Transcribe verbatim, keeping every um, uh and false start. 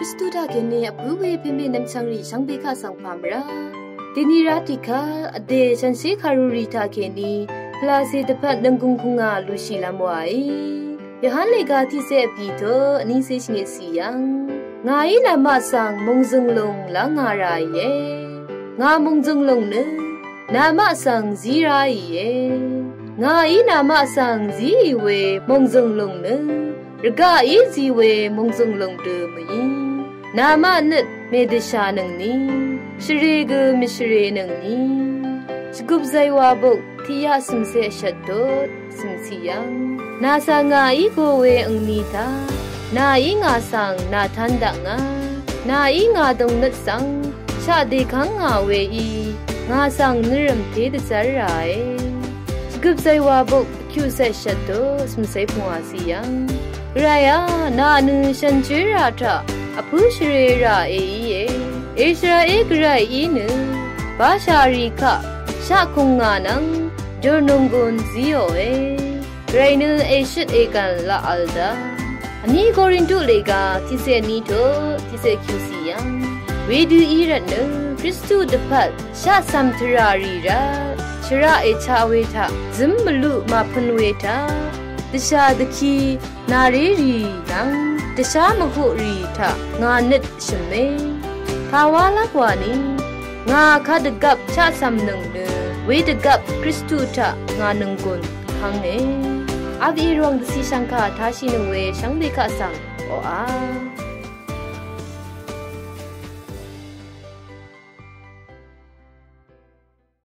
Kristu taq kèní vpǿ we pèmè nvmchvngrì shvngbe kaq svng pàmvrá dèni rá tiqkvt vdè shànshér kàrurì taq kèní pvlacè dvpvt nònggùng kùngà lushìlv́m wàí. Yohan lèga tiqcé vbì tø vnícé shvngøtcì yv́ng, ngàí namaq svng mòngzø̀ng lùng lv́ngā ràìe. Ngà mòngzø̀ng lùng nø namaq svng zí ráìe. Ngàí namaq svng zíì we mòngzø̀ng lùng nø rvgaqí zi we mòngzø̀ng lùng dø mø̀í. Namaq nøt mèdvshànøngni, shvrē gø mvshvrēnøngni. Shvgøp zaywà bok tiqyaq cv̀mcé vshvt dot cv̀mcì yv́ng, nà svng ngàí go we angni taq, nàí ngà svng nàtán dakngá. Nàí ngà dòngnøt svng shaq dèkv́ng ngà weí, ngà svng nvrø̀m té dvzv́r ràe. Shvgøp zaywà bok kyuqcé vshvt dot cv̀mcé pungwàcì yv́ng, Gvrayá, nà nø shànshér rà taq vpǿ shvrē rà èíe. Israel Gvrayí nø bashà rì kaq shaqkùng ngà nvng jòrnònggùn zíòe. Gvray nø èshøt ègv̀n laq v̄l daq. Vní Korintu lèga tiqcé vní tø tiqcé kyuqcì yv́ng, wedø í rvtnø Kristu dvpvt shaqcv̀m tvrà rì rvt shvraq èchaq we taq, zǿm mvluq màpø̄n we taq, dvshà dvki nàré rì nvng dvshá mvhuq rì taq ngà nøt shø̀me. Pàwálv́m wàni, ngà kadvgvp shaqcv̀mnøng nø wedvgvp Kristu taq ngà nònggùn pv̄nge. Vbì ròng dvcì shv̀ngkà tashìnøng we shvngbe kaq svng oqà